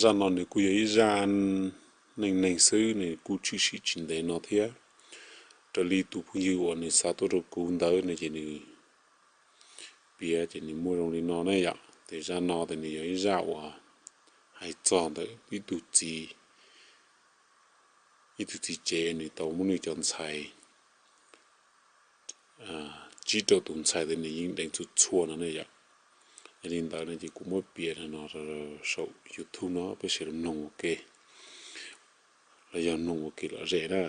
Zaj no nws kuj yog ib zaj neej neeg xwb, nws kuj tshwm sim tsis ntev no thiab. Raws li tus phooj ywg uas nws xa tuaj rau kuv ntawd no ces nws piav ces nws muaj zoo li no ne yom. Ces zaj no ces nws yog ib zaj uas hais txog ntawm ib tug txiv, ib tug txiv tsev nws tau muab nws cov ntxhais tsib rau tus ntxhais ces nws yeej deev txhua txhua no ne yom. Yog li ntawd no ces kuv muab piav no saum YouTube no peb sawv daws mloog ua ke, los yog mloog ua ke lom zem na.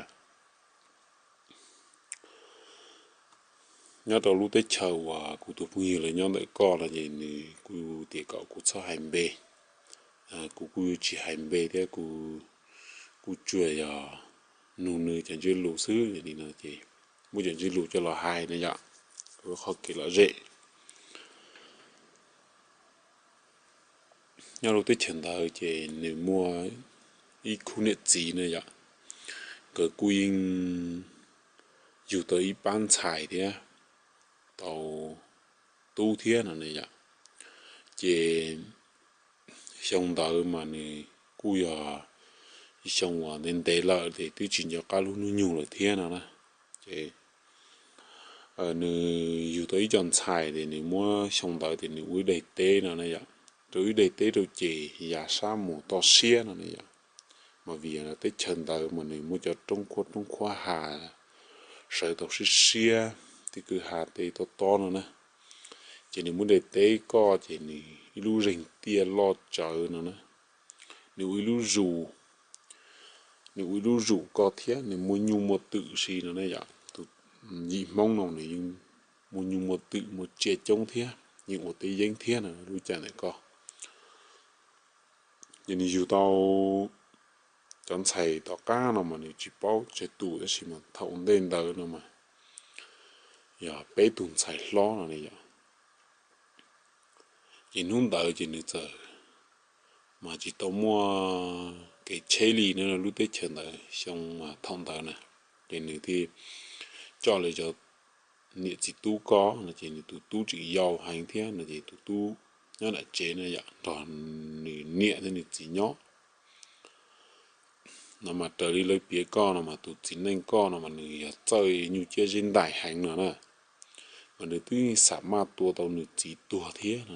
Nyob rau lub teb chaws uas kuv tus phooj ywg lawv nyob ntawm koj no ces nws kuj tias kom kuv txhob hais npe. Kuv kuj tsis hais npe thiab, kuv kuj tsuas yog nug nws cov ntsiab lus xwb. Yog li no ces muab cov ntsiab lus coj los hais na yom, qhov kev lom zem. Nyob lub teb chaws ntawd ces nws muaj ib khub niam txiv na yom, nkawd kuj yeej yug tau ib pab ntxhais thiab tau tub thiab no ne yom. Ces xyoo ntawd mas nws kuj yog ib xyoo uas ntev ntev lawm ces twb tsis nco qab lub hnub nyoog lawm thiab no na. Ces nws yug tau ib co ntxhais ces nws muab xyoo ntawd ces nws ua ib daim teb no na yom, rau ib daim teb rau ces yav sab mus toj siab no na yom. Mas vim teb chaws ntawd mas nws muaj cov roob khuab roob khuab ha sawv tau siab siab, tej kwj ha tej tob tob no na. Ces nws muab daim teb koj ces nws ib lub zeeg tiaj loj tsawv no na, nws ua ib lub zus, nws ua ib lub zus koj thiab nws muaj nyuj muaj twm si no na yom. Tus yim Hmoob no nws yeej muaj nyuj muaj twm muaj tsiaj coob thiab yeej ua teb yeeb thiab no lub caij ntawd koj. Ces nws yug tau cov ntxhais tom qab no mas nws tsis paub tsawg tus tab sis mas thaum ntej ntawd no mas yog peb tug ntxhais hlob no ne yom. Ces hnub ntawd ces nws txawm mas tsis tau muaj kev tsheb li no lub teb chaws ntawd xyoo thaum ntawd na. Ces nws thiaj coj lawv cov niam txiv tub koj no ces nws tus tub tseem yau heev thiab no ces tus tub nyob nram tsev no yom nrog nws niam thiab nws txiv nyob. No mas raws li lawv piav koj no mas tus txiv neej koj no mas nws yog txawj nyuj ciab zeb ntais heev no na. Mas nws twb yeej xam maj tua tau nws txiv tuag thiab no,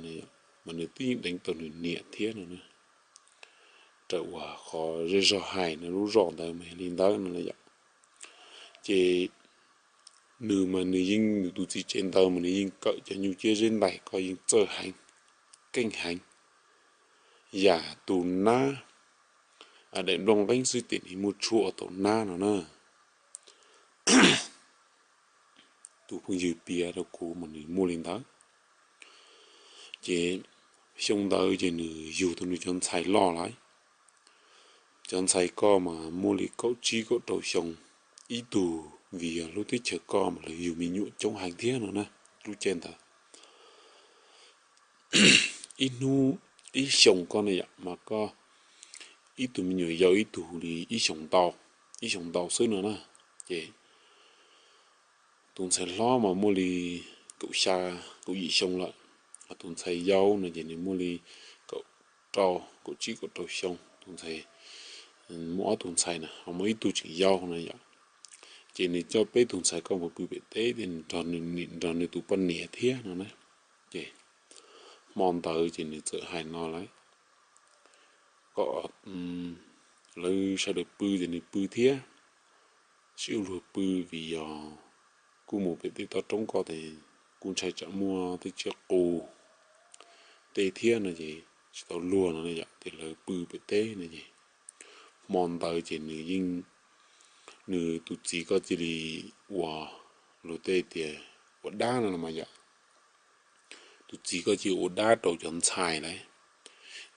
mas nws twb yeej deev tau nws niam thiab no na. Raws uas qhov zej zog hais no lub zos ntawd mas yog li ntawd no na yom. Ces nws mas nws yeej, nws tus txiv tsev ntawd mas nws yeej kawm cov nyuj ciab zeb ntais koj yeej txawj heev, keej heev. Yam tus nab daim nplooj nqeeb xwb ces nws muaj tshuaj ua tau nab no na. Tus phooj ywg piav rau kuv mas nws muaj li ntawd. Ces xyoo ntawd ces nws yug tau nws cov ntxhais loj lawm. Cov ntxhais koj mas muaj li kaum tsib kaum rau xyoo. Ib tug vim yog lub teb chaws koj mas lawv yug me nyuam coob heev thiab no na. Lub caij ntawd ib hnub, ib xyoo koj ne yom mas koj ib tug me nyuam yau ib tug li ib xyoos ntau, ib xyoos ntau xwb no na. Ces tus ntxhais hlob mas muaj li kaum xya, kaum yim xyoo lawm. Tus ntxhais yau no ces nws muaj li kaum rau, kaum tsib kaum rau xyoo. Tus ntxhais, muaj ob tug ntxhais na ho muaj ib tug tseem yau no yom. Ces nws coj peb tus ntxhais koj mus pw pem teb thiab nws nrog nws tus poj niam thiab no na. Ces hmo ntawd ces nws txawm hais no lawm, kom lawv sawv daws pw ces nws pw thiab, sib ua luag pw vim yog kuj mus pem tej toj roob ko ces kuj ntshai tsam muaj tej tsiaj qus tej thiab no ces tsis tau luag no yom, ces lawv pw pem teb no ces hmo ntawd ces nws yeej, nws tus txiv koj cia li ua luag tej tias ua dab no los mas yom. Tus txiv koj cia li ua dab rau cov ntxhais lawm,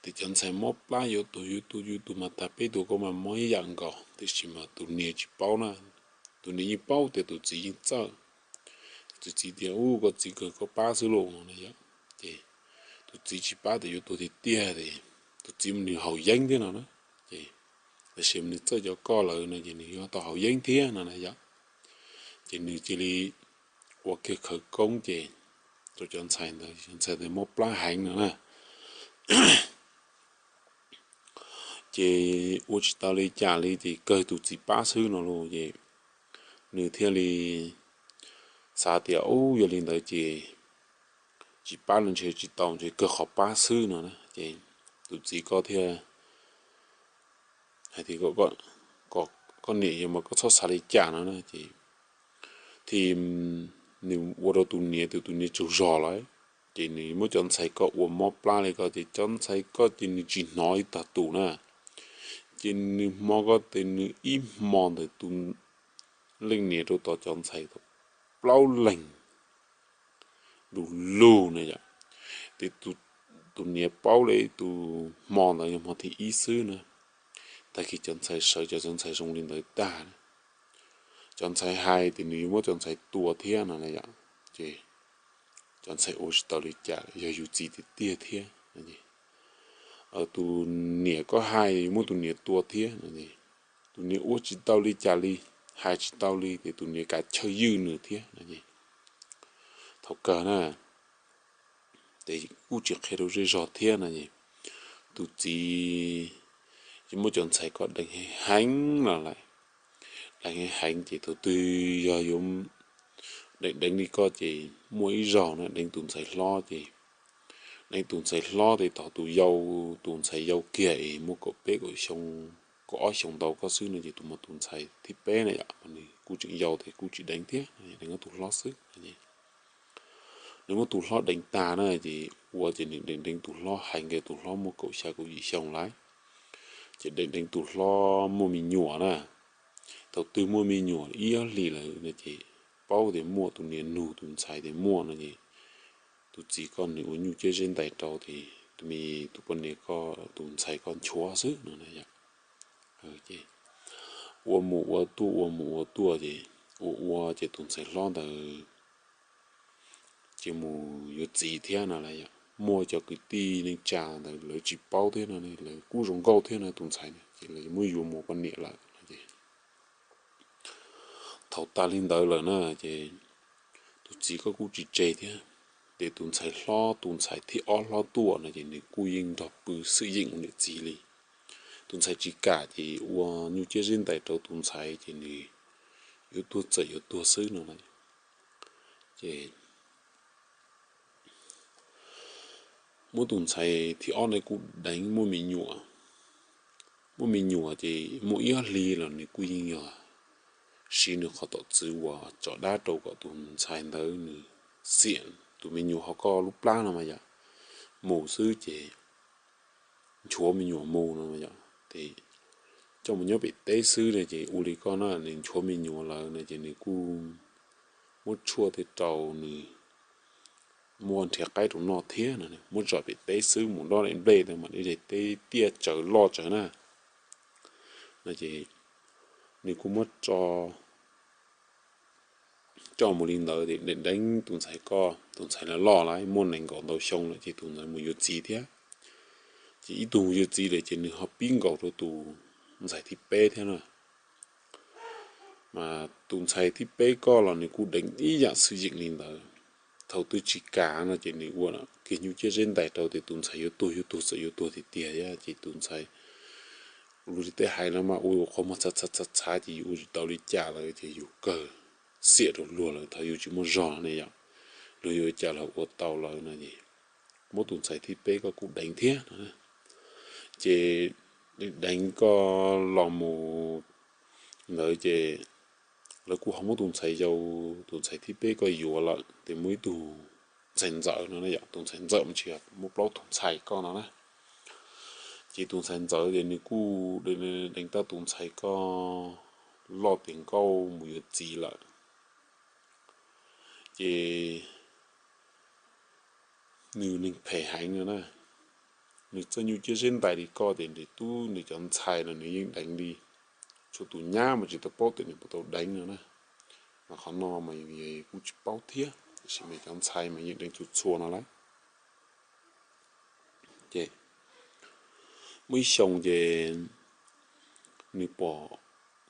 ces cov ntxhais mob plab yuav tuag yuav tuag yuav tuag mas tag peb tug koj mas mob ib yam nkaus, tiam sis mas tus niam tsis paub na. Tus niam yeej paub tias tus txiv yeej txawj. Tus txiv tias, Ub, koj txiv kawg koj pab xwb lauj no yom. Ces tus txiv tsis pab tias yuav tuag tiag tiag, ces tus txiv mas nws haus yeeb thiab no na. Ces tab sis mas nws txawj cov koj lawm no ces nws yuav tau haus yeeb thiab no na yom. Ces nws cia li ua kiag khawv koob ces rau cov ntxhais ntawd, cov ntxhais ntawd mob plab heev no na. Ces ua tsis tau li cas li ces kawg tus txiv pab xwb no lauj. Ces nws thiaj li xav tias, Ub, yog li ntawd ces tsis pab los ntshe tsis tau, ntshe kawg qhov pab xwb no na. Ces tus txiv ko thiaj hais tias, Koj niam yog mas koj txhob xav li cas no na. Ces thiaj nws ua rau tus niam, tus tus niam tsaug zog lawm. Ces nws muab cov ntxhais ko ua mob plab li ko ces cov ntxhais ko ces nws tsis hnov ib tag tus na. Ces nws hmo ko ces nws ib hmo ntawm tus leej niam rau tom cov ntxhais plaub leeg du lug na yom. Ces tus niam paub li tus hmo ntawd yog hmo thib ib xwb na. Tag kis cov ntxhais sawv, cov ntxhais zoo li ntawd tag, cov ntxhais hais tias nws yuav muab cov ntxhais tua thiab no na yom. Ces cov ntxhais ua tsis tau li cas, yog yus txiv tiag tiag thiab. Tus niam koj hais yuav muab tus niam tua thiab no, tus niam ua tsis tau li cas li, hais tsis tau li ces tus niam kav chawj ywj nws thiab no. Thaum kawg na, ces kuj tsis qhia rau zej zog thiab no. Tus txiv yeej muab cov ntxhais ko deev heev heev los lawm. Deev heev heev ces thaum twg yog yuav deev deev li ko ces muaj ib zaug na deev tus ntxhais hlob ces, deev tus ntxhais hlob ces thaum tus yau, tus ntxhais yau kiag es muaj kaum peb kaum xyoo, kaum ob xyoos ntau ko xwb no ces tus mas tus ntxhais thib peb na yom, nws kuj tseem yau ces kuj tsis deev thiab, deev tus hlob xwb. Nws muab tus hlob deev tag na ces ua ces nws deev deev tus hlob heev, tus hlob muaj kaum xya kaum yim xyoo lawm. Ces deev deev tus hlob muaj me nyuam na. Thaum twg muaj me nyuam ib ob hlis lawm no ces paub tias muaj, tus niam nug tus ntxhais tias muaj no ces tus txiv ko nws ua nyuj ciab zeb ntais rau ces tus me, tus poj niam ko, tus ntxhais ko nchuav xwb no na yom. Ua mus ua tuaj, ua mus ua tuaj ces ua ua ces tus ntxhais hlob ntawd ces mus yuav txiv thiab no las yom. Muaj cov kwv tij neej tsa ntawd lawv tsis paub thiab no, lawv kuj zoo nkauj thiab no tus ntxhais ces lawv muab yuav mus poj niam lawm no ces thaum tas li ntawd lawm na ces tus txiv ko kuj tsis tseg thiab. Ces tus ntxhais hlob, tus ntxhais thib ob hlob tuaj no ces nws kuj yeej nrog pw xwm yeem ua niam txiv li. Tus ntxhais tsis kam ces ua nyuj ciab zeb ntais rau tus ntxhais ces nws yuav tuag txawm yuav tuag xwb no na. Ces muab tus ntxhais thib ob no kuj deev muaj me nyuam. Muaj me nyuam ces muaj ib ob hlis los nws kuj yeej yog siv nws qhov tom txwv uas tso dab rau kom tus ntxhais ntawd nws xiam tus me nyuam hauv koj lub plab no mas yom, mus xwb ces nchuav me nyuam mus no yom, ces coj mus nyob pem teb xwb no ces ua li koj na, nws nchuav me nyuam lawm no ces nws kuj muab tshuaj tej rau nws, muab nrhiav qaib rau noj thiab no, muab tso pem teb xwb, mus dob daim nplej ntawd mas ib daim teb tiaj tsawv loj tsawv na. No ces nws kuj muab tso, coj mus li ntawd ces deev deev tus ntxhais ko, tus ntxhais lawv loj lawm muaj nees nkaum ntau xyoo lawm ces tus ntxhais mus yuav txiv thiab. Ces ib tug mus yuav txiv lawm ces nws ho pib nkaus rau tus ntxhais thib peb thiab na. Mas tus ntxhais thib peb ko los nws kuj deev ib yam xwm yeem li ntawd. Thaum twg tsis kam no ces nws ua kiag nyuj ciab zeb ntais rau tias tus ntxhais yuav tuag yuav tuag txawm yuav tuag tiag tiag thiab ces tus ntxhais, luag tej hais no mas ua qhov muag txhav txhav txhav txhav ces yus ua tsis tau li cas lawm ces yus kawg xiam rau luag lawm thaum yus tsis muaj zog ne yom, luag yuav ua cas los ua tau lawm no es muab tus ntxhais thib peb ko kuj deev thiab no. Ces deev ko los mus ntawd ces lawv kuj ho muab tus ntxhais yau, tus ntxhais thib peb ko yuav lawm ces muaj ib tug ntxhais ntxawm no na yom, tus ntxhais ntxawm mas tsis yog muaj plaub tug ntxhais ko no na. Ces tus ntxhais ntxawm ces nws kuj deev tau tus ntxhais ko loj tiav nkauj mus yuav txiv lawm. Ces nws neeg phem heev no na, nws txawj nyuj ciab zeb ntais li ko ces nws tub nws cov ntxhais los nws yeej deev li, tshuav tus nyab mas tsis tau paub tias nws puas tau deev no na. Mas qhov no mas kuj tsis paub thiab, tiam sis mas cov ntxhais mas yeej deev txhua txhua no lawm. Ces muaj ib xyoo ces nws pom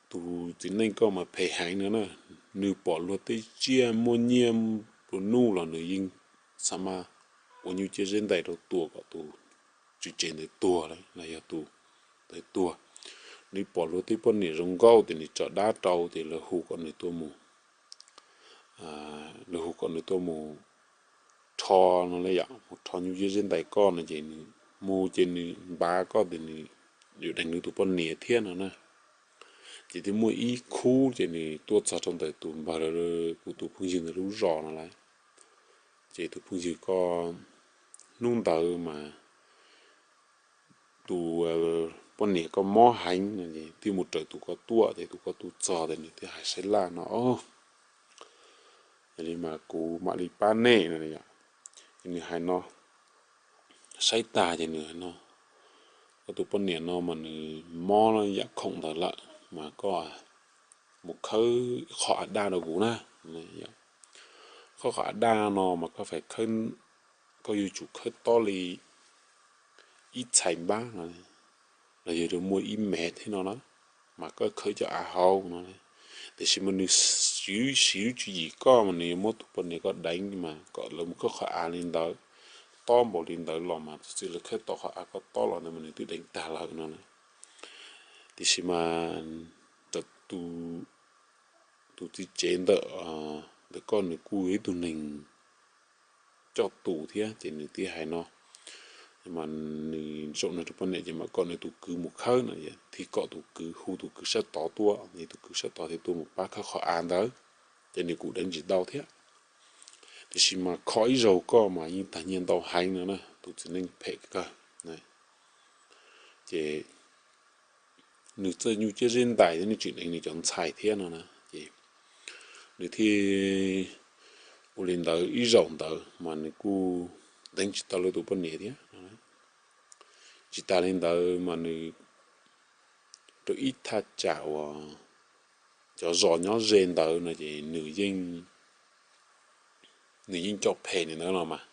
tus txiv neej ko mas phem heev no na, nws pom luag tej tsiaj muaj nyiaj plua nuj los nws yeej xa maj ua nyuj ciab zeb ntais rau tua kom tus tswv tsev ntawd tuag los yog tus ntawd tuag. Nws pom luag tej poj niam zoo nkauj ces nws tso dab rau ces lawv hu kom nws tuaj mus, lawv hu kom nws tuaj mus rho no li yom, mus rho nyuj ciab zeb ntais koj no ces nws mus ces nws npav koj ces nws yuav deev nws tus poj niam thiab no na. Ces thiaj muaj ib khub ces nws tuaj txog rau ntawm tus npawg, kuv tus phooj ywg ntawd lub zos no lawm. Ces tus phooj ywg koj, hnub ntawd mas tus poj niam koj mob heev no es thiaj mus raws tus koj tuaj ces tus koj tuaj txog ces nws thiaj hais saib laj no, Yog li mas kuv mam li pab nej no. Ces nws hais no, saib tag ces nws hais no, koj tus poj niam no mas nws mob yam khoom ntawd lawm mas koj mus khawb qhov av daj rau kuv na. Khawb qhov av daj no mas koj, koj yuav tsum khawb tob li ib txhais npab no, los yog muaj ib mev thiab no na, mas koj khawb cov av hauv no. Tiam sis mas nws siv lub tswv yim koj mas nws yuav muab tus poj niam koj deev mas kom lawv mus khawb qhov av li ntawd, tob npaum li ntawd los mas txij lawv khawb tau qhov av koj tob los ntawd mas nws twb deev tag lawm no. Tiam sis mas tus txiv tsev ntawm, ntawm koj nws kuj yog ib tug neeg coj tus thiab ces nws thiaj hais no, mas nws zaum no rau poj niam ces mam kom nws tus kwv mus khawb no, thiaj kom tus kwv hu tus kwv sab tod tuaj, es tus kwv sab tod thiaj tuaj mus pab khawb qhov av ntawd, ces nws kuj deev tsis tau thiab. Tiam sis mas kho ib zaug koj mas yeej tag nyiaj ntau heev no na, tus txiv neej phem kawg. Ces nws txawj nyuj ciab zeb ntais thiab nws tseem deev nws cov ntxhais thiab no na. Ces nws thiaj ua li ntawd ib zaug ntawd mas nws kuj deev tsis tau lawv tus poj niam thiab. Tsis tas li ntawd mas nws rau ib thaj tsam uas cov zos nyob ze ntawd no ces nws yeej, nws yeej coj phem li ntawd no mas,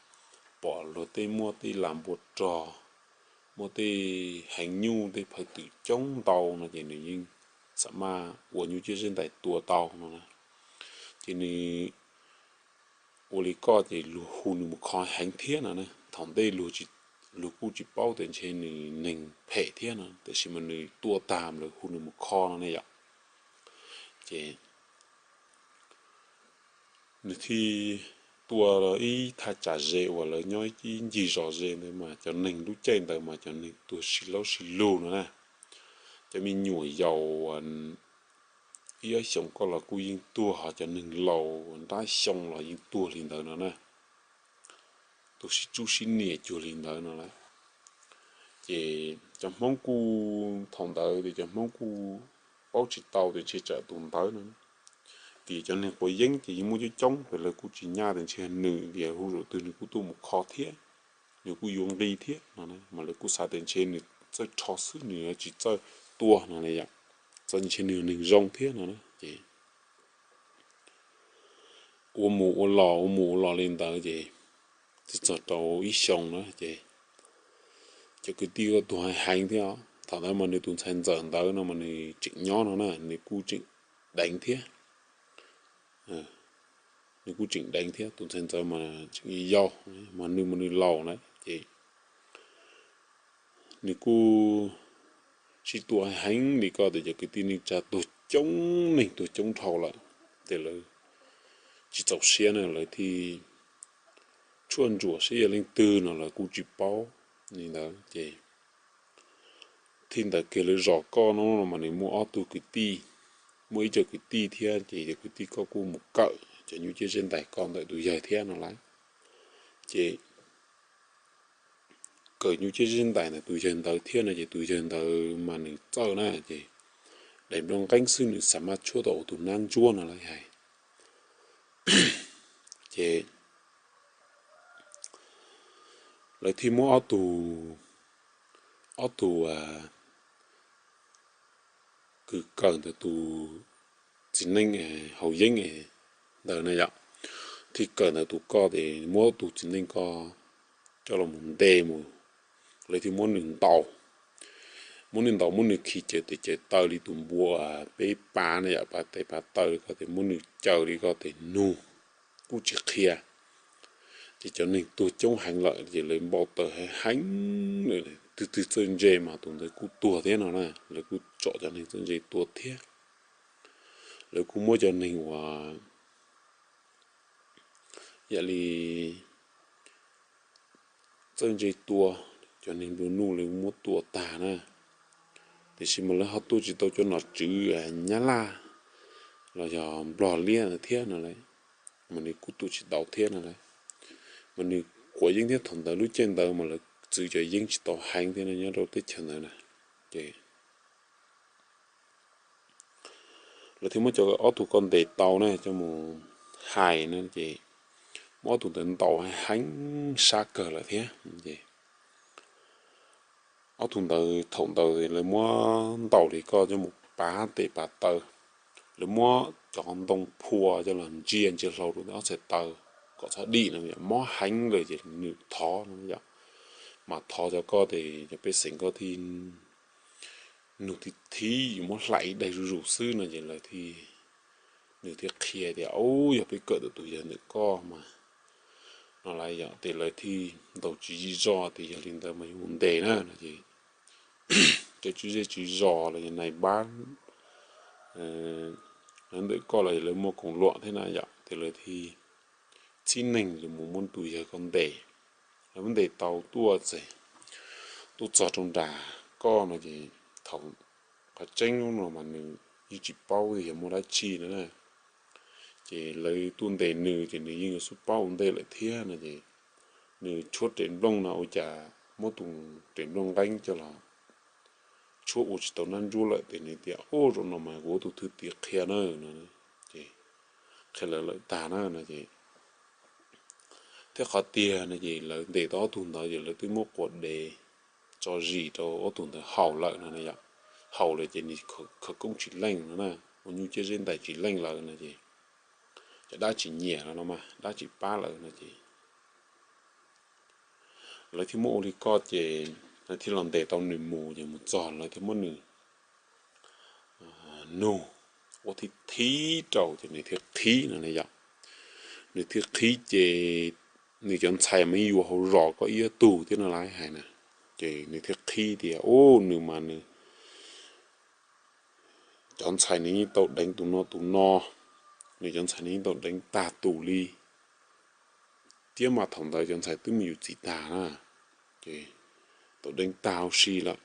pom luag tej muaj tej las npua rog, muaj tej heev nyuj tej phaj twm coob ntau no ces nws yeej xam maj ua nyuj ciab zeb ntais tua tau no na. Ces nws ua li koj ces luag hu nws mus kho heev thiab no na. Thaum ntej luag kuj tsis paub tias ntshe nws neeg phem thiab no, tiam sis mas nws tua tag lawv hu nws mus kho no ne yom. Ces nws thiaj tua ib thaj tsam ze uas lawv nyob ib ncig zos ze ntawd mas cov neeg lub caij ntawd mas cov neeg tuag sib laub sib lug no na. Cov me nyuam yaus ib ob xyoos koj los kuj yeej tuag, ho cov neeg laus nrab xyoo los yeej tuag li ntawd no na. Tuag sib tsub sib nias cuag li ntawd no lawm. Ces cov Hmoob kuj, thaum ntawd ces cov Hmoob kuj paub tsis tau tias ntshe tsam tus ntawd no, vim cov neeg quav yeeb ces yeej muaj coob coob, ces lawv kuj tsis nyaj tias ntshe nws, vim hu zaum twg nws kuj tuaj mus kho thiab, nws kuj yuav nqi thiab no, mas lawv kuj xav tias ntshe nws txawj rho xwb, nws tsis txawj tua no ne yom, txawm ntshe nws yog neeg zoo thiab no na. Ces ua mus ua los ua mus ua los li ntawd ces txog rau ib xyoos na ces cov kwv tij tuag heev thiab. Thaum ntawd mas nws tus ntxhais ntxawm ntawd no mas nws tseem nyob no na, nws kuj tseem deev thiab. Nws kuj tseem deev thiab, tus ntxhais ntxawm mas tseem yau, mas nws mas nws laus na ces nws kuj sib tua heev li koj tias cov kwv tij neej tsa tuag coob, neeg tuag coob dhau lawm, ces lawv tsis txaus siab na, lawv thiaj tshuaj ntsuam saib yog leej twg no lawv kuj tsis paub li ntawd ces thiaj ntawd kiag lawv zos koj no mas nws muaj ob tug kwv tij, muaj ib co kwv tij thiab ces cov kwv tij koj kuj mus kawm cov nyuj ciab zeb ntais koj ntawm tus yawg thiab no lawm. Ces kawm nyuj ciab zeb ntais ntawm tus yawg ntawd thiab no ces tus yawg ntawd mas nws txawj na ces daim nplooj nqeeb xwb nws xam maj tshuab tau tus nab ntsuab no lawv hais. Ces lawv thiaj muab ob tug, ob tug kwv kawm ntawm tus txiv neej haus yeeb ntawd na yom, thiaj kawm ntawm tus koj ces muab tus txiv neej koj coj los mus nte mus, lawv thiaj muab nws ntaus, muab nws ntaus muab nws khi cawv tes cawv taw li tus npua peb pav na yom, pav tes pav taw li ko ces muab nws cawv li ko ces nug kuj tsis qhia. Ces cov neeg tuag coob heev lawm ces lawv npau taws heev heev, twg twg txawj ntse mas tus ntawd kuj tuag thiab no na, lawv kuj tsom cov neeg txawj ntse tua thiab. Lawv kuj muab cov neeg uas yam li txawj ntse tua, cov neeg nplua nuj lawv muab tua tag na. Tiam sis mas lawv ho tua tsis tau cov nom tswv Nyab Laj los yog Nplog liab ntawd thiab no las, mas nws kuj tua tsis tau thiab no las. Mas nws quav yeeb thiab, thaum ntawd lub caij ntawd mas lawv txwv cov yeeb tsis tau heev thiab no nyob rau teb chaws ntawd na. Ces lawv thiaj muab cov ob tug ko ntes tau na coj mus hais na ces muab ob tug ntawd ntaus heev sab kawg lawm thiab. Ces ob tug ntawd thaum ntawd lawv muab ntaus li ko coj mus pav tes pav taw, lawv muab cov ntoo phua coj los ntsia ntsia hlau rau ob txhais taw kom txhob dim no, mob heev lawm ces nws thov no yom, mas thov cov ko ces cov pej xeem ko thiaj nug thib thib, muab hlais ib daig zuj zus xwb no ces lawv thiaj, nws thiaj qhia tias, Ub, yog peb kawm tau tus yawg ntawm koj mas no las yom, ces lawv thiaj ntaus tsis zim zog tias yog li ntawd mas yuav mus ntes na no ces cov tswv zej tswv zos los yog nais npab ntawm koj los yog lawv muaj koom luam thiab na yom, ces lawv thiaj txhib neeg mus muab tus yawg ko ntes. Lawv muab ntes tau tuaj txog, tuaj txog rau nram koj no ces thaum qhov tseeb no mas nws yeej tsis paub tias yog muaj dab tsi no na. Ces lawv tuaj ntes nws ces nws yeej yuav xub paub ua ntej lawm thiab no ces nws tshuab res nplooj no ua cas muab tus res nplooj nqeeb coj los tshuab ua tsis tau nab ntsuab lawm ces nws tias, Ub, zaum no mas kuv ua tus thwj tim qhia na no. Ces qhia lawv lawm tag na no ces thiab qhov tiag no ces lawv ntes tau ob tug ntawd ces lawv twb muab quav dev tso zis rau ob tug ntawd haus lawm no yom. Haus lawm ces nws khawv koob tsis leej no na, ua nyuj ciab zeb ntais tsis leej lawm no ces cov dab tsis nyiam lawm no mas dab tsis pab lawm no ces lawv thiaj muab ua li ko ces lawv thiaj los ntes tau nws mus ces mus txog lawv thiaj muab nws nug ua thib thib rau ces nws thiaj qhib no na yom. Nws thiaj qhib ces nws cov ntxhais mas yeej yuav hauv zos koj ib tug thiab no las hais na. Ces nws thiaj qhib tias, Ub, nws mas nws cov ntxhais nws yeej tau deev tus no tus no, nws cov ntxhais nws yeej tau deev tag tus li, thiab mas thaum ntawd cov ntxhais twb mus yuav txiv tag na, ces tau deev tag huv si lawm.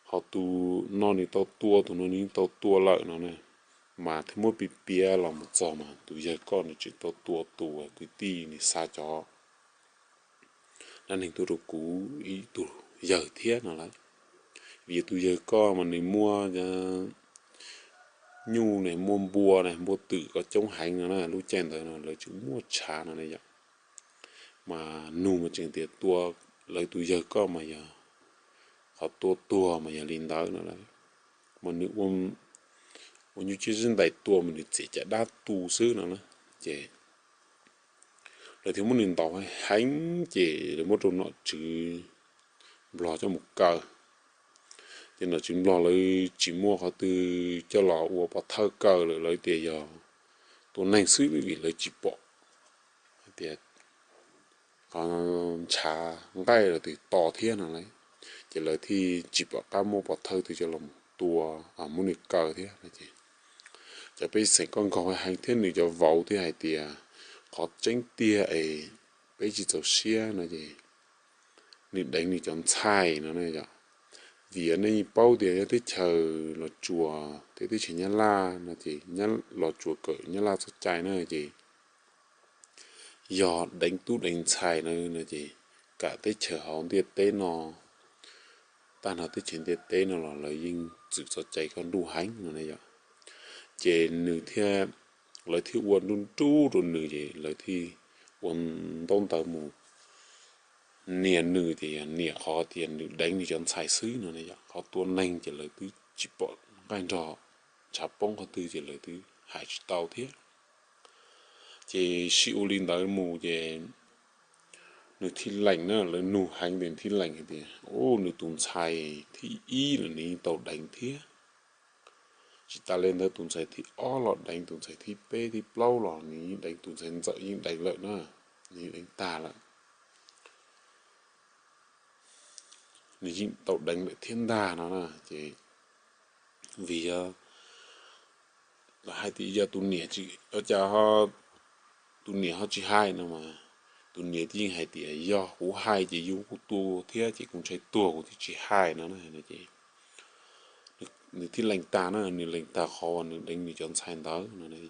Ho tus no nws tau tua, tus no nws yeej tau tua lawm no na, mas thiaj muab piav piav los mus txog mas tus yawg koj nws tseem tau tua tus kwv tij nws xa cov dab neeg tuaj rau kuv ib tug yawg thiab no lawm. Vim tus yawg koj mas nws muaj nyuj ne, muaj npua ne, npua twm ko coob heev no na, lub caij ntawd no lawv tseem muaj tshav no na yom. Mas nug mas tseem tias tua lawv tus yawg koj mas yog qhov tua tuag mas yog li ntawd no lawm. Mas nws ua nyuj ciab zeb ntais tua mas nws txiav caj dab tu xwb no na. Ces lawv thiaj muab nws ntaus heev ces lawv muab rau nom tswv Nplog coj mus kaw. Ces nom tswv Nplog lawv tsis muaj qhov twg coj los ua pov thawj kaw lawm, lawv tias yog tua neeg xwb vim lawv tsis pom hais tias qhov ntshav nqaij los twb to thiab no lauj. Ces lawv thiaj tsis pom qab muab pov thawj twg coj los tua, muab nws kaw thiab no ces cov pej xeem ko nkaug heev thiab nws cov vauv thiaj hais tias qhov tseeb tiag es peb tsis txaus siab no ces nws deev nws cov ntxhais no na yom. Vim nej yeej paub tias yog teb chaws Los Tsuas thiab teb chaws Nyab Laj no ces Los Tsuas kawm Nyab Laj txoj cai na ces yog deev tub deev ntxhais na no ces kam teb chaws hauv ntiaj teb no, tag nrho teb chaws ntiaj teb no los lawv yeej txwm txoj cai kaj ntug heev no na yom. Ces nws thiaj, lawv thiaj ua nruj nruj rau nws ces lawv thiaj ua ntaub ntawv mus nias nws ces yog nias qhov tias nws deev nws cov ntxhais xwb no na yom. Qhov tua neeg ces lawv twb tsis pom nqaij nrog ntshav poob qhov twg ces lawv twb hais tsis tau thiab. Ces sib ua li ntawd mus ces nws thiaj lees na, lawv nug heev ces nws thiaj lees hais tias, u, nws tus ntxhais thib ib los nws yeej tau deev thiab. Tsis tas li ntawd tus ntxhais thib ob los deev, tus ntxhais thib peb thib plaub los nws yeej deev, tus ntxhais ntxawm yeej deev lawm na. nws deev tag lawm, nws yeej tau deev lawm thiab ntag no na. Ces vim yog hais tias yog tus niam, cas tus niam ho tsis hais no mas, tus niam twb yeej hais tias yog kuv hais ces yus kuj tuag thiab ces kuv ntshai tuag kuv thiaj tsis hais no na. Ces nws thiaj lees tag na, nws lees tag qhov uas nws deev nws cov ntxhais ntawd no, nws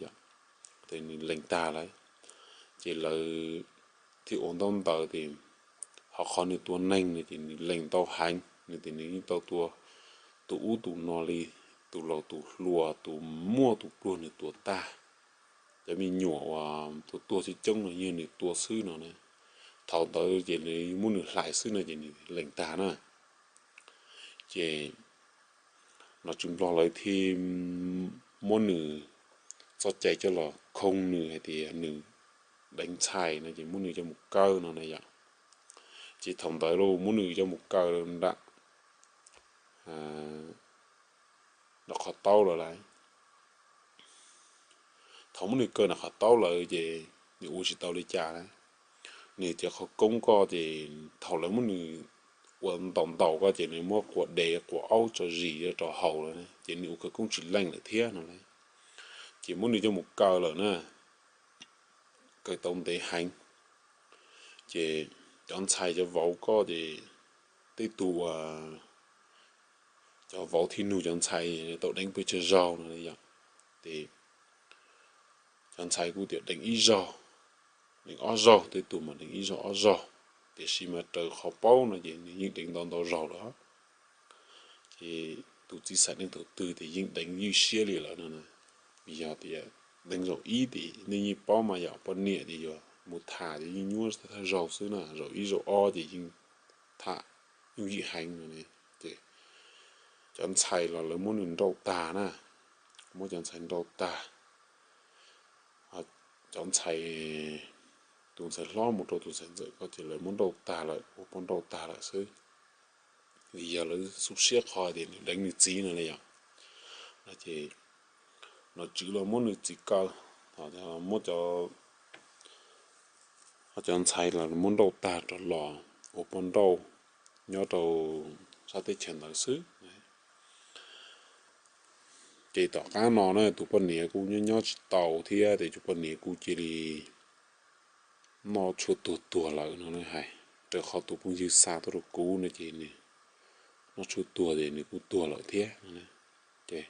lees tag lawm. Ces lawv thiaj ua ntaub ntawv tias ho qhov nws tua neeg no ces nws lees tau heev, nws tias nws yeej tau tua tus ub tus no li, tus laus tus hluas, tus muaj tus pluag nws tua tag, cov me nyuam uas tua tuag coob coob no yog nws tua xwb no na. Thaum ntawd ces nws muab nws hlais xwb no ces nws lees tag na. Ces nom tswv Nplog lawv thiaj muab nws txoj cai coj los khoo nws hais tias nws deev ntxhais no ces muab nws coj mus kaw no na yom. Ces thaum ntawd los muab nws coj mus kaw nram qhov taub lawm lauj. Thaum muab nws kaw nram qhov taub lawm ces nws ua tsis tau li cas na. Nws cov qhov koob ko ces thaum lawv muab nws ua ntaus ntaus ko ces nws muab quas dev quas aub tso zis rau haus lawm, ces nws ua khawv koob tsis leej lawm thiab no lauj. Ces muab nws coj mus kaw lawm na, kaw tau ntev heev. Ces cov ntxhais cov vauv ko ces tej tus uas cov vauv thiaj nug cov ntxhais tau deev pes tsawg zaug no yom. Ces cov ntxhais kuj tias deev ib zaug, deev ob zaug, tej tus mas deev ib zaug ob zaug, tiam sis mas raws qhov paub no ces nws yeej deev ntau ntau zaug lawm. Ces tus txiv xaiv neej thaum twg ces yeej deev ywj siab li lawm no na. Vim yog tias deev zaum ib ces nej yeej paub mas yog poj niam ces yuav mus tham ces yeej nyuaj thawj zaug xwb na, zaum ib zaum ob ces yeej tham yooj yim heev no. Ces cov ntxhais los lawv muab nws nrauj tag na, muab cov ntxhais nrauj tag. Cov ntxhais, tus ntxhais hlob mus rau tus ntxhais ntxawm ko ces lawv muab nrauj tag lawm, ua poj nrauj tag lawm xwb. Vim yog lawv xub siab qhov tias nws deev nws txiv no li yom. No ces nom tswv los muab nws txiv kaw, muab cov, cov ntxhais los muab nrauj tag rov los ua poj nrauj nyob rau sab teb chaws ntawd xwb. Ces tom qab no na tus poj niam kuj nyob nyob tsis tau thiab ces tus poj niam kuj cia li noj tshuaj tuag tuag lawm no hais, raws qhov tus phooj ywg xa tuaj rau kuv no ces nws noj tshuaj tuag ces nws kuj tuag lawm thiab. Ces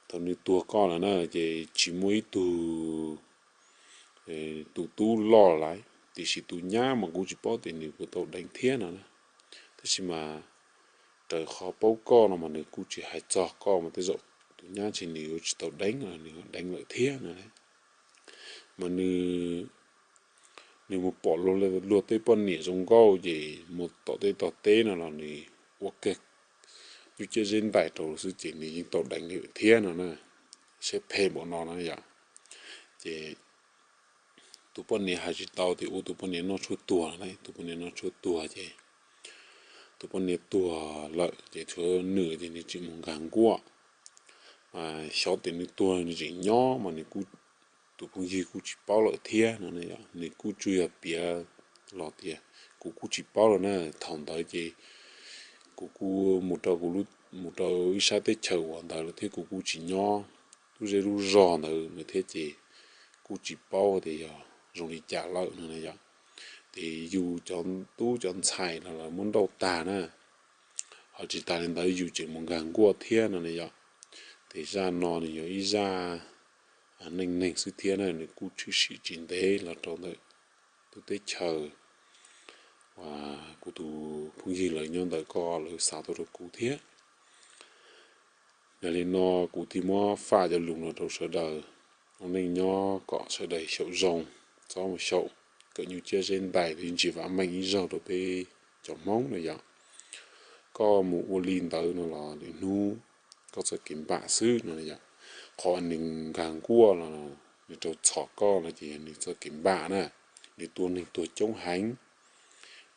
thaum nws tuag ko lawm na ces tsis muaj ib tug tus tub loj lawm, tiam sis tus nyab mas kuv tsis paub tias nws puas tau deev thiab no na. Tab sis mas raws qhov paub koj no mas nws kuj tsis hais txog koj mas tej zaum tus nyab ntshe nws yuav tsis tau deev, nws deev lawm thiab no. Mas nws, nws mus pom luag tej poj niam zoo nkauj ces mus tom tej tog teb no los nws ua kiag nyuj ciab zeb ntais rau xwb ces nws yeej tau deev li thiab no na. Siab phem npaum no no yom. Ces tus poj niam hais tsis tau tias ua tus poj niam noj tshuaj tuag, tus poj niam noj tshuaj tuag ces tus poj niam tuag lawm ces tshuav nws ces nws tseem mus nkag nkuaj. Mas xyov tias nws tuag nws tseem nyob mas nws kuj, tus phooj ywg kuj tsis paub lawm thiab no. Nws kuj tsuas yog piav los tias kuv kuj tsis paub lawm na, thaum ntawd ces kuv kuj mus rau, mus rau ib sab teb chaws uas ntawd lawm thiab kuv kuj tsis nyob lub zej lub zog ntawd lawm thiab ces kuj tsis paub tias yog zoo li cas lawm no na yom. Ces yus cov tub cov ntxhais no los muab nrauj tag na, ho tsis tas li ntawd yus tseem mus nkag nkuaj thiab no na yom. Ces zaj no nws yog ib zaj neej neeg xwb thiab na, nws kuj tshwm sim tsis ntev los rau ntawm tus teb chaws uas kuv tus phooj ywg lawv nyob ntawd ko lawv xa tuaj rau kuv thiab. Yog li no kuv thiaj muab faj cov lus no rau sawv daws ua neej nyob kom sawv daws xyaum zoo, txhob mus xyaum kawm nyuj ciab zeb ntais li ntsis vam meej ib zaug rau peb cov Hmoob no yom. Koj mus ua li ntawd no los lwm hnub koj txoj kev npam xwb no yom. Qhov nws nkag nkuaj los nws raug txhom koj no ces yog nws txoj kev npam na, nws tua neeg tuag coob heev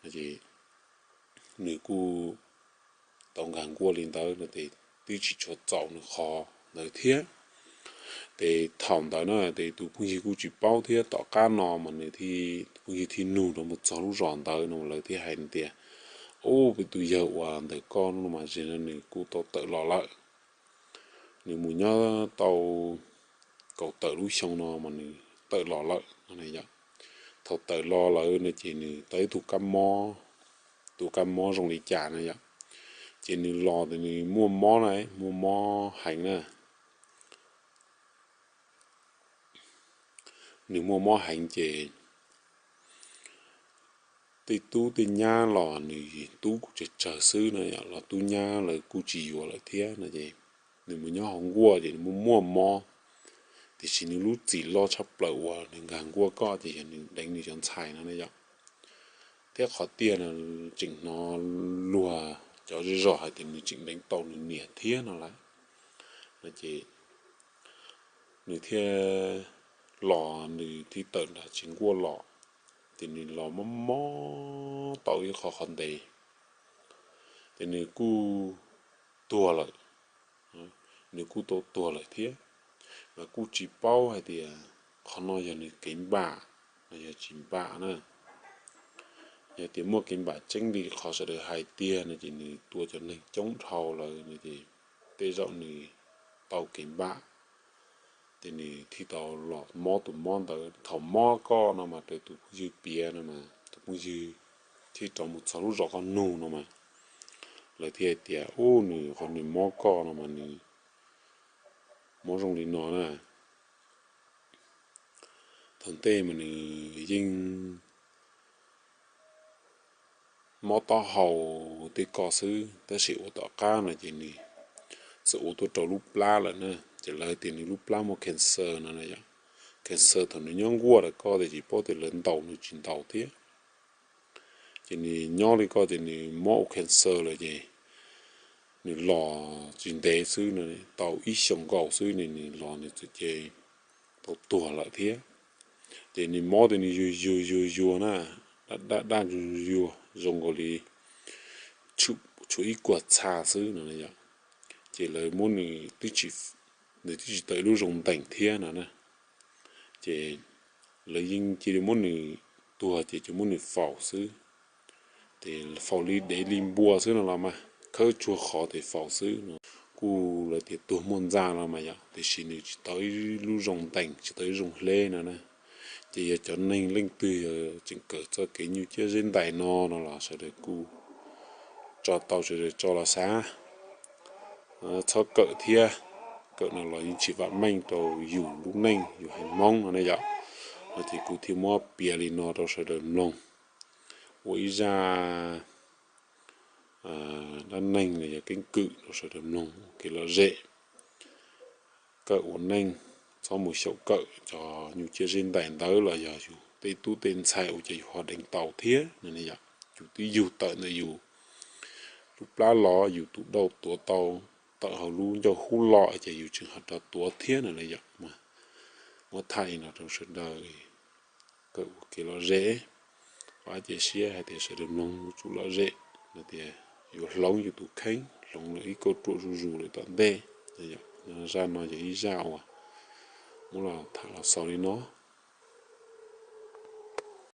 no ces nws kuj tau nkag nkuaj li ntawd no ces twb tsis tshua txaus nws qhov ntawd thiab. Ces thaum ntawd na ces tus phooj ywg kuj tsis paub thiab, tom qab no mas nws thiaj, tus phooj ywg thiaj nug rau mus txog lub zos ntawd no lawv thiaj hais tias, ub, peb tus yawg uas ntawm koj no mas zig no nws kuj tau tawm los lawm. Nws mus nyob tau kaum tawm lub xyoo no mas nws tawm los lawm no yom. Thaum tawm los lawm no ces nws tau ib tug kab mob, tus kab mob zoo li cas no yom, ces nws los ces nws muaj mob na, muaj mob heev na. Nws muaj mob heev ces tej tub tej nyab los nws tub kuj tsawg tsawg xwb no yom, los tub nyab lawv kuj tsis yuav lawm thiab no ces nws mus nyob hauv nkuaj ces nws muaj muaj mob. Tiam sis nws lub txim loj tshaj plaws uas nws nkag nkuaj koj ces yog nws deev nws cov ntxhais no ne yom. Thiab qhov tiag no tseem hnov luag cov zej zos hais tias nws tseem deev tau nws niam thiab no lawm no ces nws thiaj los, nws thiaj tawm nram tsev nkuaj los. Ces nws los mob mob tau ib qho qhov ntev, ces nws kuj tuag lawm. Nws kuj tau tuag lawm thiab, mas kuj tsis paub hais tias qhov no yog nws kev npam los yog tsis npam na. Yog tias muaj kev npam tseeb li qhov sawv daws hais tiag no ces nws tua cov neeg coob dhau lawm no ces tej zaum nws tau kev npam, ces nws thiaj tau los mob tus mob ntawd. Thaum mob koj no mas raws tus phooj ywg piav no mas tus phooj ywg thiaj rov mus txog lub zos koj nug no mas lawv thiaj hais tias, ub, nws qhov nws mob koj no mas nws mob zoo li no na. Thaum ntej mas nws yeej mob taub hau tej ko xwb, tab sis ua tom qab no ces nws txawm ua tuaj rau lub plab lawm na, ces lawv tias nws lub plab muaj cancer no yom. Cancer thaum nws nyob nkuaj lawm koj tias tsis paub tias lawv ntaus nws tsis ntaus thiab. Ces nws nyob li ko ces nws mob ua cancer lawm ces nws los tsis ntev xwb no, tau ib xyoos nkaus xwb nws los nws txawm ces tau tuag lawm thiab. Ces nws mob tias nws yuag yuag yuag yuag na, daj daj daj yuag yuag zoo nkaus li tshuav ib kuag txha xwb no yom. Ces lawv muab nws, nws twb tsis tau ib lub zoo ntees thiab no na. Ces lawv yeej cia li muab nws, tuag ces cia muab nws faus xwb. Ces faus li dev li npua xwb no los mas khawb tsuag qhov ces faus xwb no. Kuj lawv tias tuag muaj ntxa los mas yom, tiam sis nws tsis tau ib lub zoo ntees, tsis tau ib zoo hleb no na. Ces yog cov neeg leej twg yog tseem kawm txoj kev nyuj ciab zeb ntais no no los sawv daws kuj tso tau sawv daws tso los xav, txhob kawm thiab. Kawm no los yeej tsis vam meej rau yus lub neej, yus haiv Hmoob no ne yom. No ces kuv thiaj muab piav li no rau sawv daws mloog ua ib zaj dab neeg los yog keeb kwm rau sawv daws mloog ua kev lom zem. Kawm ua neej, txhob mus xyaum kawm cov nyuj ciab zeb ntais ntawd los yog yus tej tub tej ntxhais ua ces yus ho deev tau thiab no ne yom. Yus twb yug tawm ntawm yus lub plab los, yus tus dauj tuav tau tawm hauv lub ncauj hub los ces yus tseem ho rov tuav thiab no ne yom. Mas muab thaij li no rau sawv daws kawm ua kev lom zem. Vam thiab cia siab hais tias sawv daws mloog yuav tsum lom zem, hais tias yuav hloov yus tus kheej, hloov lawm ib kauj ruam zuj zus lawm tom ntej. Zaj no yog ib zaj uas muab los tham los xaus li no.